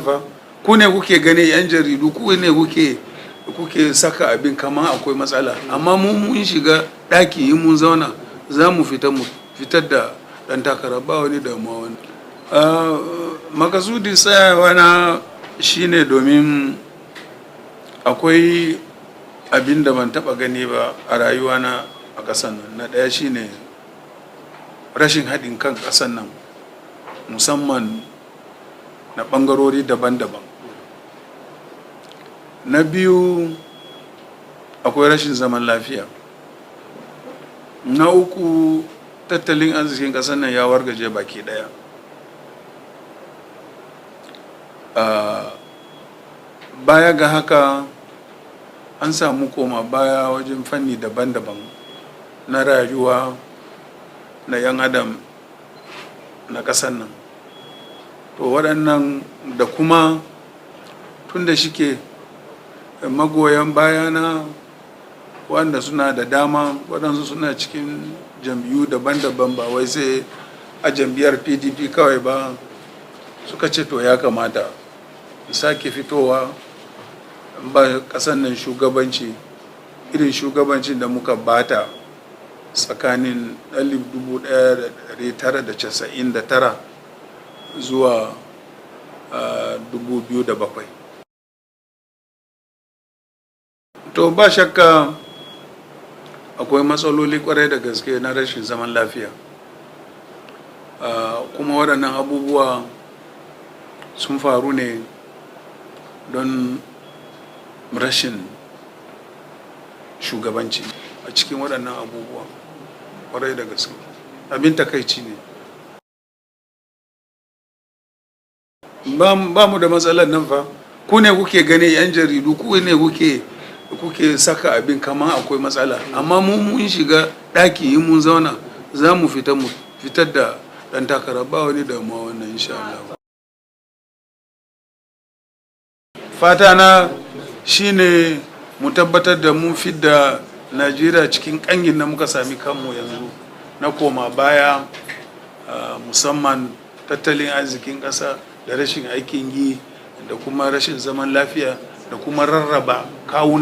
Fa ku ne kuke gani, yan jaridu, ku ne kuke saka abin kamar akwai matsala, amma mu mun shiga ɗaki, in mun zauna za mu fita, mu fitar da ɗan takara, ba wani damuwa. Wani makasudin tsayawa na shine domin akwai abin da ban taɓa gani ba a rayuwana a ƙasar nan. Na ɗaya shine rashin haɗin kan ƙasar nan, musamman na ɓangarori daban-daban. Na biyu, akwai rashin zaman lafiya. Na uku, tattalin arzikin ƙasar nan ya wargaje baki ɗaya. Baya ga haka, an samu koma baya wajen fanni daban-daban na rayuwa na 'yan adam na ƙasar nan. To, waɗannan da kuma tun da shike magoyan bayana wanda suna da dama, waɗansu suna cikin jam'iyyu daban-daban, ba wai sai a jam'iyyar PDP kawai ba, suka ce to, ya kamata sake fitowa ba ƙasar nan shugabanci irin shugabancin da muka bata tsakanin 1999 zuwa 2007. To, ba shakka akwai matsaloli kwarai da gaske na rashin zaman lafiya, kuma waɗannan abubuwa sun faru ne don rashin shugabanci a cikin waɗannan abubuwa. Kwarai da gaske abin takaici ne. Ba mu da matsalar nan fa. Ku ne kuke gani, yan jaridu, ku ne kuke saka abin kamar akwai matsala, amma mu mun shiga ɗaki, in mun zauna za mu fita, mu fitar da ɗan takara, ba wani damuwa wannan, insha Allah. Fata na shine mu tabbatar da mun fidda Najeriya cikin kangin da muka sami kanmu yanzu na koma baya, musamman tattalin arzikin ƙasa da rashin aikin yi da kuma rashin zaman lafiya da kuma rarraba kawuna.